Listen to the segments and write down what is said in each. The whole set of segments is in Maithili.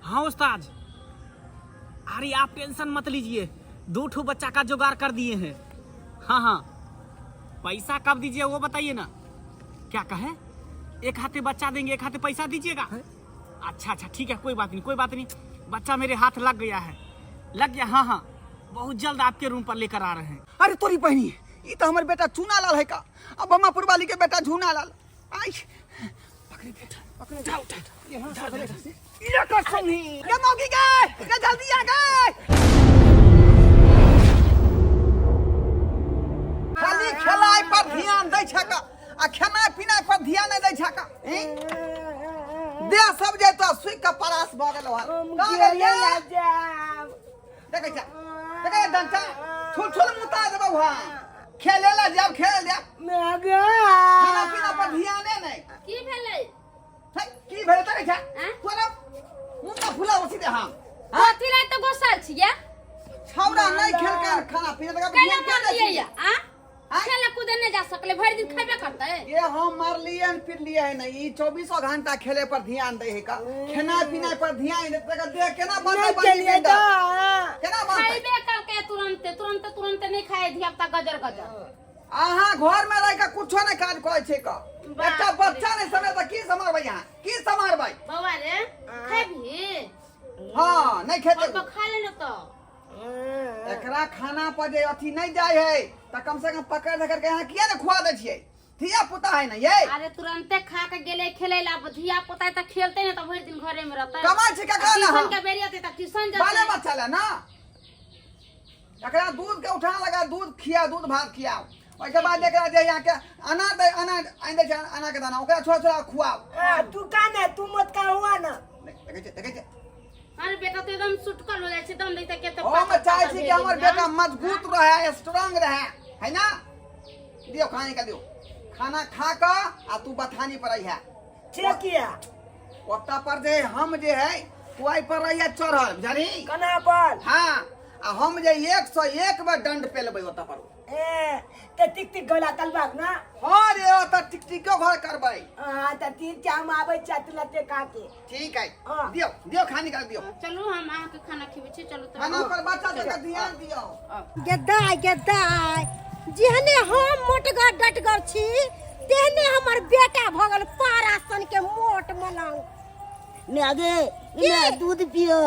हाँ उस्ताद, अरे आप टेंशन मत लीजिए, दो ठो बच्चा का जुगाड़ कर दिए हैं। हाँ हाँ, पैसा कब दीजिए वो बताइए ना। क्या कहे, एक हाथे बच्चा देंगे एक हाथे पैसा दीजिएगा? अच्छा अच्छा ठीक है, कोई बात नहीं कोई बात नहीं, बच्चा मेरे हाथ लग गया है, लग गया। हाँ हाँ, बहुत जल्द आपके रूम पर लेकर आ रहे हैं। अरे तोरी बहनी, ई तो हमर बेटा चूना लाल है का, अब बमापुर वाली के बेटा झूना लाल। आई पकड़े बेटा, पकड़े, उठा उठा यहाँ से पकड़े। ये कर सुनी ये मौगी गए, ये जल्दी आ गए। खाली खेलाय पर ध्यान दै छै का आ खेनाइ पिनाइ पर ध्यान नहि दै छै का, हैं? देह सब जे तो सुख के परास भऽ गेलो हन। कहाँ गेलियै? देखै छै, देखै छै डंटा छुल छुल मुता देबौ। हां, खेले ला जाब, खेल जाब, खाना पीना पर ध्याने नहि। की भेलै? है, की भेलै तरे छै? आँय? तोरा मुँह तऽ फुला वसी दे हम। कथी ला तऽ गोसल छियै? छौड़ा नहि खेलकै खाना पीना तऽ कैला ध्यान किया दै मारलियै छियै? या आ आँय? खेले कूदे नहि जा सकलै, भरि दिन खेबे करतै। ये हम मारलियै हन पिटलियै हन, ई चौबीसो घंटा खेले पर ध्यान दै है का, खेनाइ पिनाइ पर ध्यान दै, तकर देह केना बनतै? बॉडी बिल्डर केना बनतै? खैबे करकै तुरन्ते तुरन्ते तुरन्ते नहि खाय धिया पुता, गजर गजर। अहाँ घर में रह के कुछो नहीं काज करै छै का, बाप एकटा रे। बच्चा नहीं समय तऽ की सम्हारबै अहाँ, की सम्हारबै? बौआ रे, खेबही? हाँ, नहीं खेतै। अल्प खा ले ने तऽ। एकरा खाना पर जे अथी नहीं जाय है तऽ कम से कम पकड़ धकड़ के अहाँ किया ने खुआ दै छियै? धिया पुता है ने ये। अरे तुरंते खा के गेलै खेलै ला, धिया पुता तऽ खेलतै ने तऽ भरि दिन घरे में रहतै। कमाइ छै ककरा ने ट्यूशन हम? के बेरी अतै तऽ ट्यूशन बाले जेतै। बच्चा ले ना, एकरा दूध के उठा लगा, दूध खिया, दूध भात खियाओ। ओहिके बाद एकरा जे यहाँ के अनाज दै, अनाज आनि दै छै, अनाज के दाना ओकरा छोड़ा छोड़ा खुआओ। आ, तू का ना, तू मत का हुआ ना। देखै छै, देखै छै। अरे बेटा तो एकदम सुटकल हो जाइ छै, दम दैते के तऽ हम पातर चाहै पातर छी कि भेल हमर गेल। बेटा मजबूत रहे, स्ट्रांग रहे, है ना? दियौ खाने के, दियौ खाना खा कऽ आ तू बथानी पर अइहे। से किया? ओतऽ पर जे हम जे है तू एहि पर रहिए चढ़ल, बुझलही? कना पर? हाँ, आ हम जे 101 बेर दंड पेलबै ओतऽ पर। ए तऽ टिक टिक गला तलबाक ना। हाँ रे, ओतऽ टिकटिको घर करबै। हाँ तऽ तीन चार हम आबै छियै तुरते काके। ठीक है। हाँ। दियौ, दियौ खानी का दियौ। चलू, हम अहाँके खाना खिबै छी, चलू तऽ। खाना पर बच्चा सबके ध्यान दियौ। गेदाय गेदाय, जेहने हम मोटगर डटगर छी तेहने हमर बेटा भऽ गेल पारा सन के मोट मलंग। माय गे, माय दूध पियो।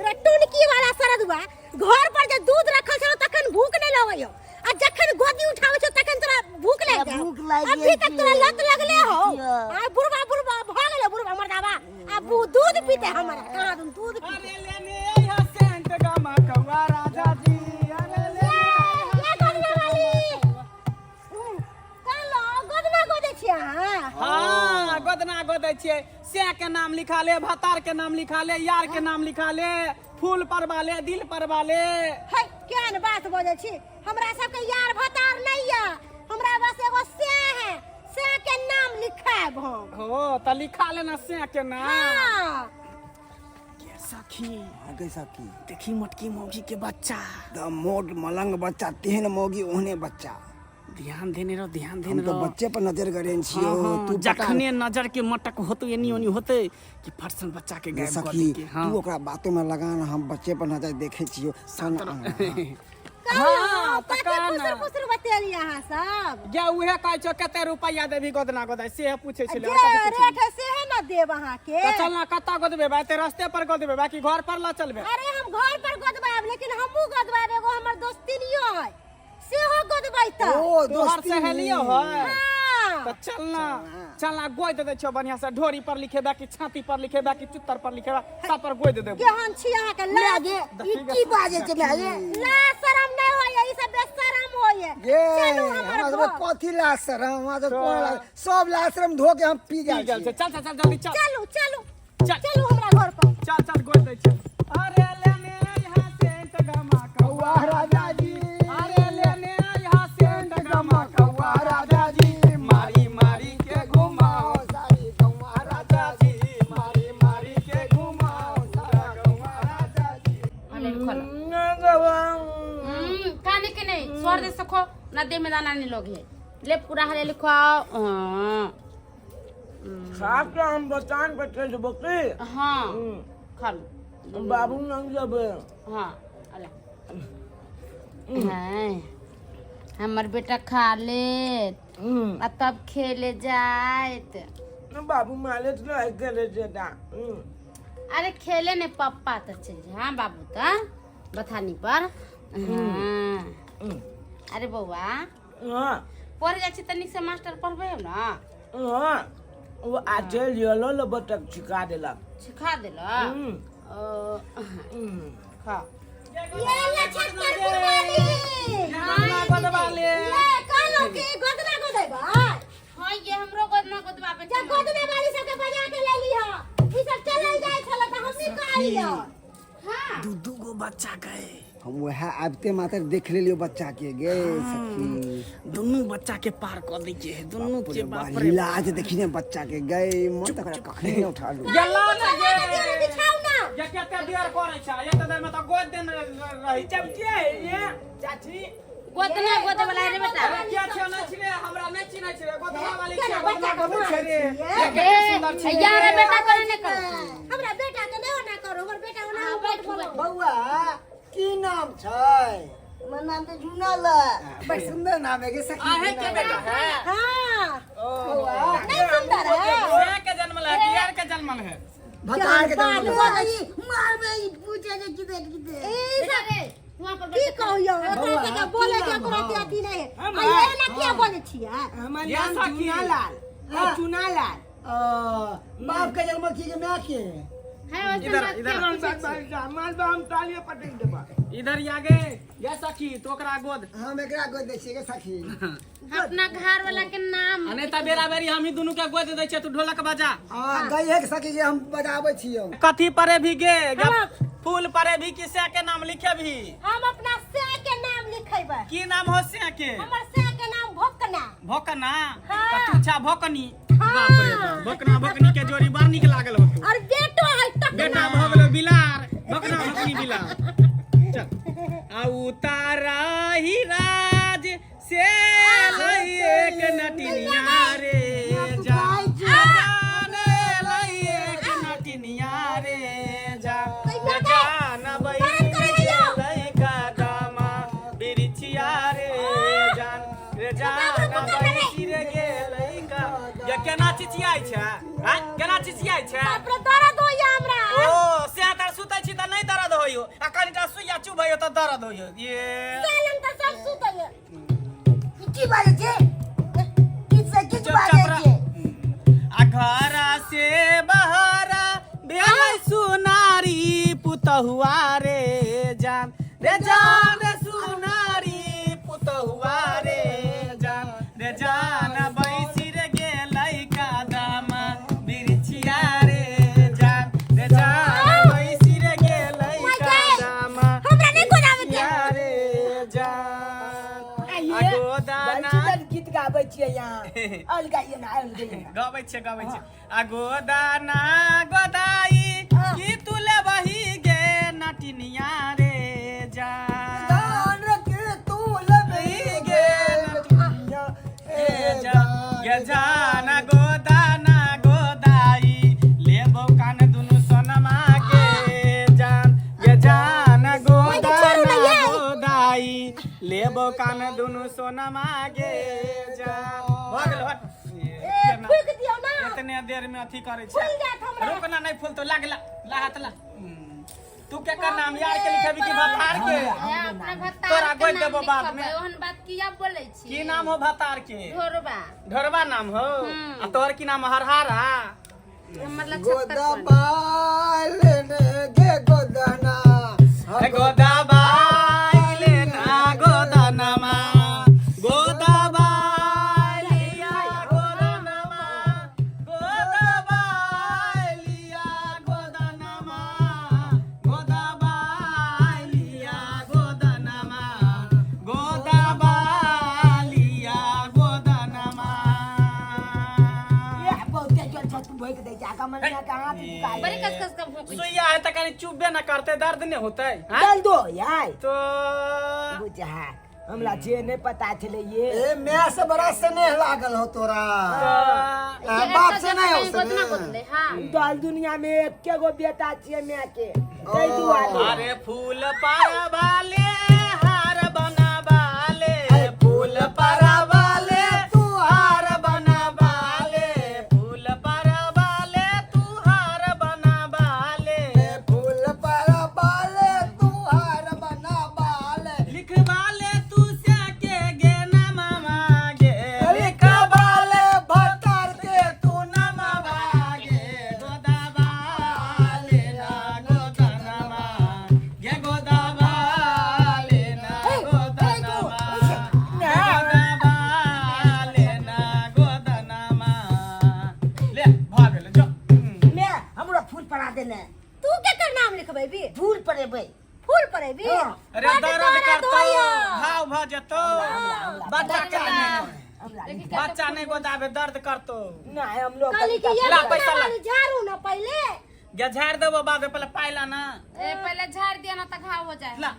रे टुनकी वाला सरदुआ, घर पर जे दूध रखल छलो तखन भूख नहीं लगै हो, आ जखन गोदी उठाबै छौ तखन तोरा भूख लागि जाय। भूख लागि अभी तक तोरा लत लगले हो। पियो। आ बुढ़वा बुढ़वा भऽ गेलै, बुढ़वा मर्दाबा आ दूध पीते हमरा कहाँ दूध दूध पीते। अरे लेने अइहा सेंट गमा कौआ राजा जी, अरे लेने ये गोदना वाली कहलो गोदना गोदै छी अहाँ? हाँ, गोदना गोदै छियै। से के नाम लिखा ले, भतार के नाम लिखा ले, यार के नाम लिखा ले, फूल परवा ले, दिल परवा ले। है केहन बात बजै छी, हमरा सबके यार भतार नहीं है, हमरा बस एगो से है, से के नाम लिखायब हम। हो त लिखा लेना से के नाम। हाँ। के सखी? आगे सखी। देखी मोटकी मौगी के बच्चा। द मोट मलंग बच्चा, तेहन मौगी ओहने बच्चा। ध्यान देने रहो, ध्यान हम देने तो रहो। बच्चे पर नजर गरेन छियो। हाँ, हाँ, तू पता जखने नजर के मटक होते एनी ओनी होते कि फटसन बच्चा के गे गायब कर सखी देके। हाँ। तू ओकरा बातों में लगान, हम बच्चे पर नजर देखे छियो सन। हाँ, कथी तऽ कहना। फुसुर फुसुर बतेली अहाँ सब? गे उहे कहै छौ कते रुपैआ देबही गोदना गोदाइ, से पूछै छलै। जे आओर कथी पूछै? रेट है से है ना देब अहाँके। तऽ चल ना, कतऽ गोदबे? एते रस्ते पर गोदबे बाकी घर पर लऽ चलबे? अरे हम घर पर गोदबाब, लेकिन हमहूँ गोदबाब, एगो हमर दोस्तिनियो है सेहो गोदबै तऽ। ओ तोहर दोस्ती सहेलियो है? हाँ। तऽ चल ना, चल ना, गोद दे छौ बढ़िया से, ढोरी पर लिखेबा कि छाती पर लिखेबा कि चुत्तर पर लिखेबा, सब पर गोद देबो। केहन छी अहाँके माय लाज गे, ई की बाजै छै माय गे? लाज शरम नहि होइए, ई सब बेशरम होइए। ये चलू हमर हमरा घर। सबके कथी लाज शरम, हमरा सब कोन लाज, सब लाज शरम धो के हम पी पी जाइ गेल छियै। छै। चल चल चल, जल्दी चल। चलू चलू। चल। चलू हमरा घर पर। चल चल, गोद दै छै। अरे लेने यहाँ सेंट गमा कौआ राजा जी, अरे लेने यहाँ सेंट गमा कौआ राजा जी, मारी मारी के घुमाओ सारी गौआ राजा जी, मारी मारी के घुमाओ सारा गौआ राजा जी। अरे खोलो। काने के नहीं स्वर दे सको ना, देह में दाना नहीं लोग है ले पूरा हले लिखवाओ। हाँ। खा के हम बतान पर चल जेबो की। हाँ, खा लो। बाबू लंग जेबै। हाँ अला हाँ हमर बेटा खा लेत आ तब खेले जाइत। बाबू माले रह गेलै जेदा। अरे खेले ने पप्पा तो चल जा। हाँ बाबू तो बथानी पर। हाँ अरे बौआ हाँ पढ़ जाइ छी तऽ नीक से मास्टर पढ़बै हम ना। हाँ ओ आ चलि गेलो ल बतक छिका देलक। सिखा देलक ओ खा ये ले छत्तरपुर वाली। गोदना गोदवा ले। ये कहलो कि गोदना गोदैबा। हाँ ये हमरो गोदना गोदबाबे। जा गोदना वाली सबके बजा के ले लीह। ई सब चलल जाइ छल तऽ हमनी कहलियै। हाँ दू दू गो बच्चा गए। हम वएह आबिते मात्र देख लेलियो बच्चा के गे सखी। दुनू बच्चा के पार कऽ दै के है दुनू बाप के। रे बाप बाप, रे इलाज देखी ने बच्चा के गए मन तक कखने ने उठा लू। गेला ने बिछाओ गे ना दियौ बिछाउ ना। ये कते देर करै छै एते देर में तऽ गोद देने रही। जब के है ये चाची गोदना गोदवला रे बेटा। अरे के छै नहि छिरे हमरा नहि चिन्है छिरे गोदना वाली केना छियै बच्चा गोदना के गोदै छै मारै रे। छियै? ये कते सुंदर छै। यार बेटा करे ने करो। हमरा बेटा के नहि ओना करू, हमर बेटा ओना हाँ, बैठ बैठू, बैठू। बौआ की नाम छै? हमर नाम तऽ झुनल है। बड़ सुंदर नाम है गे सखी। अहे के बेटा है? हाँ ओ नहीं सुंदर है। से के जन्मल है बिहार के जन्मल है। भतार के बाल जन्म गोदै। मारबै ई पूछे जे किधर किधर। ई बेटा सब रे वहाँ पर की बैठ। कहियो ओकरा सबके बोले के ओकरा के अथी नहीं है। आ ये ना किया बोले छियै? हमर या नाम सखी। चुना लाल। हाँ चुना लाल। बाप के जन्म की के माय के? है वैसे इधर, बात इधर। किया पूछै छी? मालबा हम तालिए पटक देबा। इधर आगे ये सखी तो ओकरा गोद। हम एकरा गोद दै छियै गे सखी। अपना घर वाला के नाम आ नहि तऽ बेरा बेरी हमही दुनू के गोद दै छियै तू ढोलक बजा। हां गई है के सखी जे हम बजाबै छियै। कथी परे भी गे फूल परे भी किसे के नाम लिखे भी? हम अपना से के नाम लिखेबै। की नाम हो से के? हमर से के नाम भोकना। भोकना? हाँ। तऽ तू छा भोकनी। हाँ। बाप रे बाप, भोकना भोकनी के जोड़ी बड़ नीक लागल होतो। और बेटो है टकना। बेटा भऽ गेलो बिलार, भोकना भोकनी बिलार। चल आ उतारा ही राज से लई एक नटिनिया रे जा जाने लई एक नटिनिया रे जा जान लई कदमा बिरछिया रे जान रे जान बैसी रे गेलै का। ये केना चिचियाइ छै हैं? केना चिचियाइ छै? बाप रे दर्द होइया हमरा। ओ से तर सुतै छी तऽ नहि दर्द होइयो आ कनिटा सुइया चुभैयो तऽ दर्द होइयो। ये सालन तऽ सब सुतैया। की बाजै छै? किछ से किछ चुपचाप बाजै रह। छै। आ घरा से बहरा भेलै सुनारी पुतहुआ रे जान रे जान सुनारी पुतहुआ रे जान रे जान बैसी रे गेलै कदमा बिरछिया रे जान रे जान बैसी रे गेलै कदमा हमरा नहि गोदावे के। बिरछिया रे जान आ गोदाना बंशीधर गीत गाबै छियै यहाँ। अल गाइए ना अल गाइए ना। गबै छियै गबै छियै। आ गोदाना गोदाई की तू लेबही गे नटिनिया रे जा दान के तू लबी गे नटिनिया रे जा गे जान गोदाना गोदाई लेबो कान दुनु सोनमा के जान गे जान गोदाना गोदाई लेबो कान दुनु सोनमा के जान। भऽ गेल हट। ए फूक दियौ ना। इतने देर में अथी करै छै। फूल जात हमरा। रुक ना नहीं फूल तो लाग ला ला हाथ ला। तू के कर नाम यार के लिखेबी कि भतार के? अपना भतार तोरा के गोद नाम देबो बाद में। लिखबै, ओहन बात किया बोलै छी? की नाम हो भतार के? ढोरबा। ढोरबा नाम हो। आ तोहर की नाम? हरहारा। हमर लग गोदा छत्तर बाल ने गे गोदना गोदा बाइले ना गोदनमा गोदा बाइलिया गोदनमा गोदा बाइलिया गोदनमा गोदा बाइलिया गोदनमा गोदा बालिया गोदनमा। ये बहुते जोर से तू भोंक दै छै, आगा मन यहाँ के हाथ दुखाइ। बड़ी कस कस के भोंकै छै। सुइया है त कनी चुभबे न करते दर्द नहीं होते हैं? चल दो यार। तो बुझा। हमरा जे नहि पता छलै ये। ए, my से बड़ा स्नेह लागल हो तोरा। आ, बाप से नहीं हो गोदना स्नेह। गोदले हाँ। दल दुनिया में एके गो बेटा छियै माय के, ताहि दुआरे। अरे फूल परवाले हार बनावाले, फूल परवाले तू हार बनावाले, फूल परवाले तू हार बनावाले, फूल पर बाले तू हार बना बाले, लिखवाले तू से के गे नमवा गे, लिखवाले भतर के तू नमवा गे, गोदावाले ना गोदनमा गे, गोदावाले ना गोदनमा, गोदावाले ना गोदनमा। ले भऽ गेल जो। मैं हमरा फूल पड़ा देने। तू केकर नाम लिखबेबी? फूल पड़ेबै। फूल पड़ेबी? हाँ। अरे बड्ड दर्द दर्द करतौ, होइया। घाव भऽ जेतौ। बच्चा के हमरा बच्चा नहि गोदाबे, दर्द करतौ। नहि हम लोग कहली कि ये ला, गोदना पैसा ला। वाली झाड़ू ना पहिले। गे झाड़ि देबो बाद में, पहिले पाइ ला ना। ए पहले झाड़ दिया ना त घाव हो जाए। ला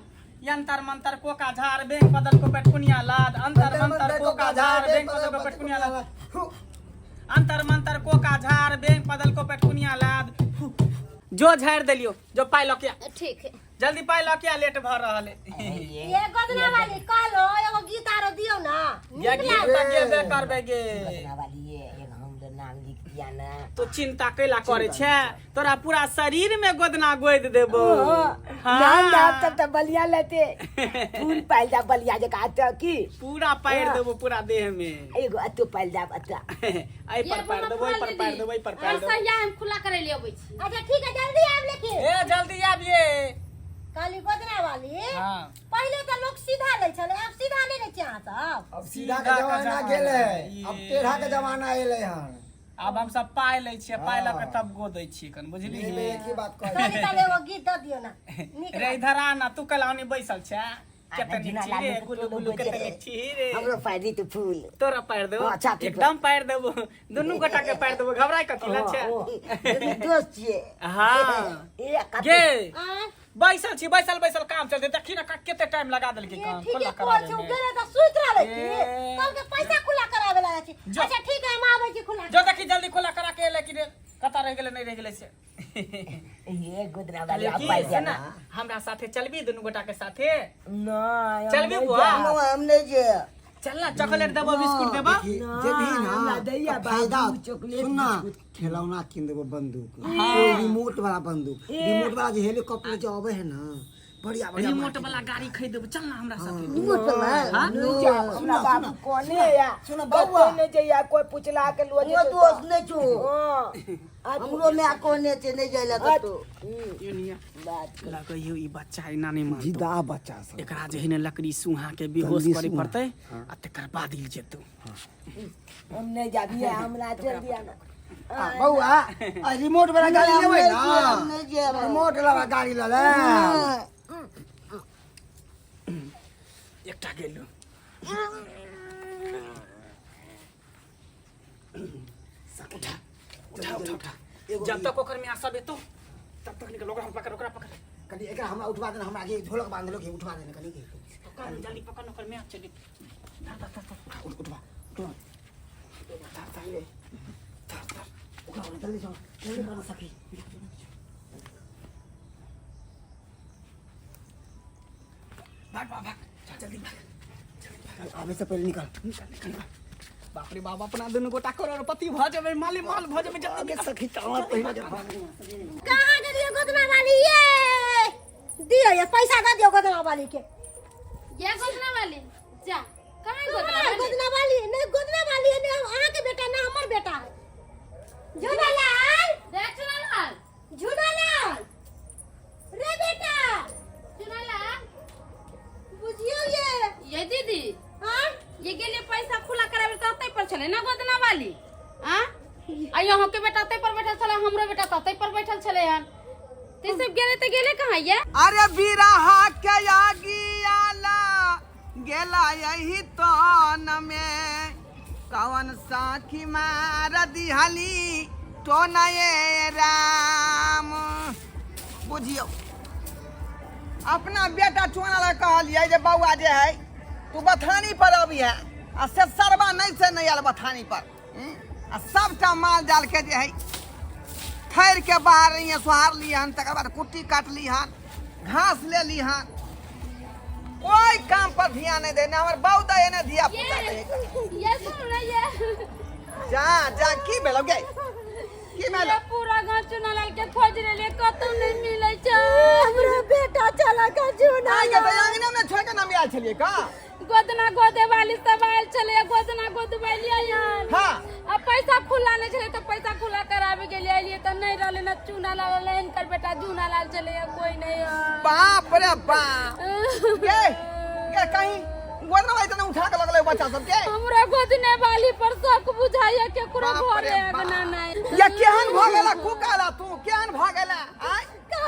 यंतर मंतर कोका झाड़ बैंक बदल को पेटकुनिया लाद, अंतर मंतर कोका झाड़ बैंक बदल को पेटकुनिया लाद, अंतर मंतर कोका झाड़ बैंक बदल को पेटकुनिया लाद। जो झाड़ देलियो, जो पाइ लऽ के आ। ठीक है। जल्दी पाइ लऽ के आ, लेट भऽ रहल है। ये गोदना वाली कहलो एगो गीत आरो दियौ ना। ये नीक गीत लागल। तऽ गेबे करबे गे। गोदना वाली ये एक हमरो नाम लिख दिया ना। तू चिंता कैला करे छे, तोरा पूरा शरीर में गोदना गोद देबो। हाँ। नाम नाम तब तऽ बलिया लेते फूल पाइल जा बलिया जकाँ तऽ की पूरा पारि देबो पूरा देह में। एगो अतो पाइल जाब अतऽ। एहि पर पारि देबो, एहि पर पारि देबो, एहि पर पारि देबो। सहिया हम खुला करे ले अबै छी। अच्छा ठीक है, जल्दी आबि लेकिन। ए जल्दी आबिए। कहली गोदना वाली, हाँ। पहिले तऽ लोक सीधा लै छलै, आब सीधा नहि लै छै अहाँ सब। अब सीधा के जमाना गेलै, अब टेढ़ा के जमाना एलै हन। आब हम सब पाइ लै छियै, पाइ लऽ के तब गो दै छियै कन, बुझली? ले एक ही बात कह। कहली तब एगो गीत दऽ दियौ ना। नीक रे इधर आ ना, तू कलाउनी बैसल छै। कते नीक छी रे गुलू गुलू, कते नीक छी रे। हमरो पाइ दी तू फूल। तोरा पारि देबो। हाँ, छाती पर। एकदम पारि देबो, दुनू गोटा के पारि देबो, घबराय कथी ला छै? दुनू दोस्त छियै। हाँ। ए कते गे आँय? बैसल छी, बैसल बैसल काम चलते, देखी ना कते टाइम लगा देलकै ये काम ठीक खुला है, कराबे कोन छै? में। गेलै तऽ सुति रहलै की? ए। कहलकै पैसा खुला कराबे ला जाइ छी। जो। अच्छा ठीक है, हम आबै छी खुला। जो देखी जल्दी खुला करा के एलै कि रे, कतऽ रहि गेलै, नहि रहि गेलै से। ये गोदना वाली कहलियै अब की, पाइ दिया सुन ना। ना, हमरा साथे चलबी दुनू गोटा के साथे? नहि हम चलबी नहि बुआ? जायब। नो, हम नहीं जे। चल ना, चॉकलेट देबो, बिस्कुट देबो। देखी, जेबही हमरा ना दैया तऽ फायदा। बाबू, चॉकलेट, सुन ना, बिस्कुट। खिलौना कीन देबो, बंदूक, ओ रिमोट वाला बंदूक, रिमोट वाला जे हेलीकॉप्टर जे अबै है ना, बढ़िया बढ़िया। रिमोट वाला गाड़ी खरीद देबो, चल ना हमरा साथे। रिमोट वाला? हाँ? नहि जायब, हमरा बाबू कोने या सुन बौआ। कतौ नहि जइया, कोई पुछला के लो वो जेतौ। दोस्त नहीं छो। हँ। आ तू- हमरो my कोने छै, नहीं जाइला कतौ। बात लगैयो ई बच्चा एना नहि मानतौ। जिदा बच्चा सब। एकरा जे है ने लकड़ी सुहा के बेहोश जल्दी करे सुहा। पड़तै आ तकर बाद ई जेतौ। हम नहि जाबिए, हमरा चल दिया ना। आ, बौआ, आ रिमोट वाला गाड़ी लेबै ना? हम नहीं जेब। रिमोट वाला गाड़ी लऽ ले। एकटा गेलू। उठा उठा उठा उठा, जब तक ओकर मियाँ सब एतौ तब तक निकल। ओकरा हम पकड़, ओकरा पकड़। कनी एकरा हमरा उठवा देना, हमरा आगे ढोलक बांधलो के उठवा देना कनी के। पकड़ जल्दी पकड़, ओकर मियाँ चली। धर धर धर धर। उठ, उठवा उठवा, धर धर धर धर। उठवा जल्दी चल, जल्दी कर सखी। भाग भाग भाग, चल जल्दी भाग। आबे से पहले निकल। निकल निकल निकल। बाप रे बाप, अपना दुनू गोटा करोड़पति भऽ जेबै, माले माल भऽ जेबै, जल्दी आगे सखी टावर पहिने जे भाग। कहाँ गेलियै गोदना वाली? ये दियौ, ये पैसा दऽ दियौ गोदना वाली के। ये गोदना वाली जा कहाँ? गोदना कहाँ वाली? गोदना वाली नहीं, गोदना वाली है नहीं अहाँ के बेटा ना हमर बेटा है। झूनालाल, देख चुनालाल, झूनालाल रे बेटा, चुनालाल। बुझियौ ये। ये दीदी। हाँ? ये गेलिए पैसा खुला कराबे तऽ ओतै पर छलै ना गोदना वाली। आ आ यहाँ के बेटा ओतै पर बैठल छलै, हमरो बेटा तऽ ओतै पर बैठल छलै हन, ते सब गेले तऽ गेले कहाँ ये? अरे बिरहा के आगियाला गेला यही तन में, कवन साखी मार दिहली तो नये राम। बुझियौ, अपना बेटा चुना लए कहलियै जे बौआ जे है तू बथानी पर अबिहे आ से सरबा नहीं से नहीं आयल बथानी पर आ सबटा माल जाल के जे है थैर के बाहर रहिए सोहार ली हन तकर बाद कुट्टी काट ली हन घास ले ली हन कोई काम पर ध्यान नहीं दे ना हमर बाऊ दे ने धिया पुता दे ये सुन ना ये जा जा की भेलो गे की भेलो ये पूरा गांव चुनालाल के खोज रहले कतौ नहीं मिलै छै हमरा बेटा चला के जुना आइ के तऽ अंगना में छोड़ के नाम आयल छलियै का गोदना गोदे वाली सब आयल छलै गोदना गोदबैलियै हन हाँ। आ पैसा खुला नहीं छलै तऽ पैसा खुला कराबे गेलियै अयलियै तऽ नहीं रहलै न चूना लाल रहलै हिनकर बेटा जूना लाल छलै कोई नहीं हन। बाप रे बाप गे गे कहीं गोदना भाई तने उठा के लगलै बच्चा सब के हमरा गोदने वाली पर शक बुझाइया केकरो बाप रे घरे बाप। अगना नहीं या केहन भऽ गेला कुकाला तू केहन भऽ गेला आय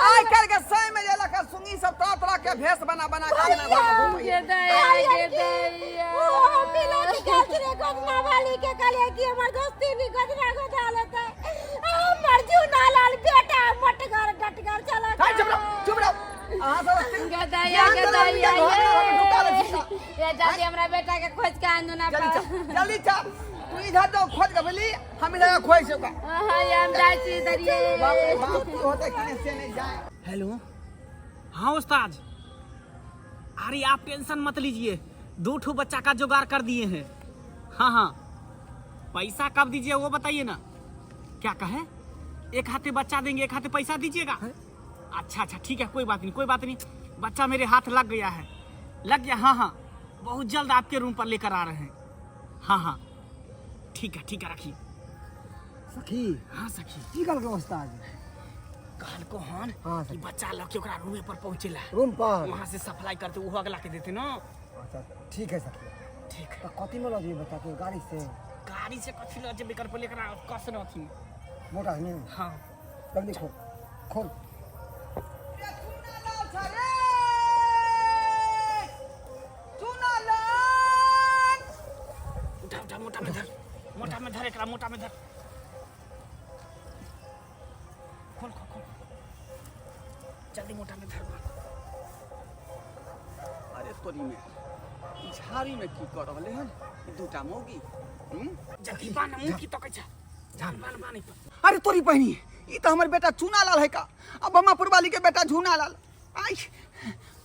आइ काल्हि के समय में जे लका सुंगी सब तरह तरह के भेष बना बना के अंगना घर में घूमैया गे दैया गे दैया ओ हम मिला के गेल छलै गोदना वाली के कहलियै कि हमर दोस्ती नी गोदना गोदा लेतै हमर जूना लाल बेटा मोटगर डटगर चला हाय चुप रहो चुप रहो अहाँ सब गे दैया ज्ञान गे देलहुँ दैया घर में ढुका लै छी तऽ। ये जल्दी हमरा बेटा के खोज के आनू ना जल्दी चल जल्दी चल तू इधर जाओ खोज के बुझली हम इधर खोज से ओकरा हाँ ये हम जाइ छी इधर ये बाप रे बाप की होते कि से नहीं जाए हेलो हाँ उस्ताद अरे आप टेंशन मत लीजिए दो ठो बच्चा का जुगाड़ कर दिए हैं हाँ हाँ पैसा कब दीजिए वो बताइए ना क्या कहे एक हाथे बच्चा देंगे एक हाथे पैसा दीजिएगा अच्छा अच्छा ठीक है कोई बात नहीं कोई बात नहीं बच्चा मेरे हाथ लग गया है लग गया हाँ हाँ बहुत जल्द आपके रूम पर लेकर आ रहे हैं हाँ हाँ ठीक है रखिए सखी हाँ सखी की कहलकै उस्ताद कहल को हन हाँ, कि बच्चा लग के ओकरा रूमे पर पहुंचेला रूम पर वहां से सप्लाई करते वो अगला के देते ना अच्छा ठीक है सखी ठीक है तो कथी में लऽ जेबै बच्चा के गाड़ी से गाड़ी से कथी लऽ जेबे कर पहिले एकरा कस रहथिन मोटर में हाँ जल्दी खोल खोल उठा उठा मोटा में धर मोटा में धर एकरा मोटा में धर खोल खोल खोल जल्दी मोटा में धर मार अरे तोरी में झाड़ी में की कर रहले हन ई दूटा मौगी हम्म? जल्दी बान मुंह की तकै छ झान बान बान अरे तोरी बहिनी ई तो हमर बेटा चूना लाल है का अब बमापुर वाली के बेटा झूना लाल आई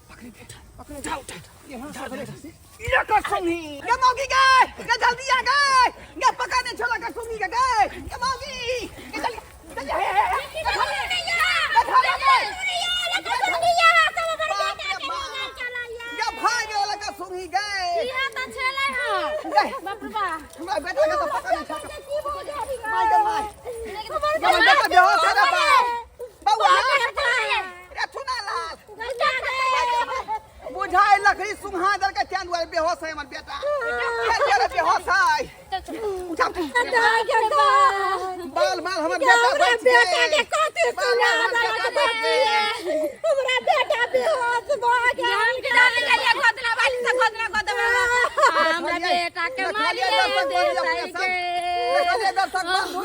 पकड़े दे पकड़े उठा उठा यहाँ पकड़े ये का सुनी ये मौगी गए ये जल्दी आ गए ये पकड़ने छोला का सुनी के गए ये मौगी ये जल्दी जल्दी हे हे हे ये धरा गए ये भाग वाला का सुनी गए इहा तऽ छलै हँ गए बाप रे बाप हमरा बेटा के तो पकड़ने छोला माय गे my हमर बेटा बेहोश है रे बाप बउआ रे चुना लाल बुझाए लकड़ी सुंघा दल के तें दुआरे बेहोश है हमर बेटा तें दुआरे बेहोश है उठा उठा बाल बाल हमर बेटा हमरा बच बेटा गेल के कथी बाल सुना बाल हमर देलक बेटा बच गेल हमरा बेटा बेहोश भऽ गेल हम के जाने के लिए गोदना वाली से गोदना गोदना हमरा बेटा के देखलियै मारिए दर्शक बंधु अपने देतै सब। के देखलियै दर्शक बंधु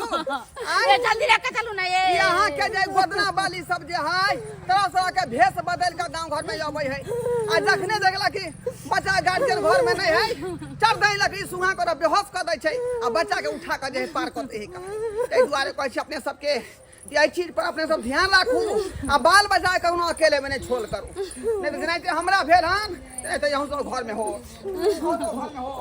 आँय? ए जल्दी रख के चलू ना ये यहाँ के जे गोदना वाली सब जे है तरह तरह के भेष बदल के गांव घर में अबै है आ जखने देखला कि बच्चा गार्जियन घर में नहीं है चढ़ दै लकड़ी सुहा कर बेहोश कर दै छै आ बच्चा के उठा के जे है पार कर दै है ताहि दुआरे कहै छी अपने सबके एहि चीज पर अपने सब ध्यान राखू आ बाल बच्चा के कखनो अकेले में नहीं छोड़ करू नहीं तऽ जेनाहिते हमरा भेल हन तेनाहिते अहूँ सब घर में हो घर में हो।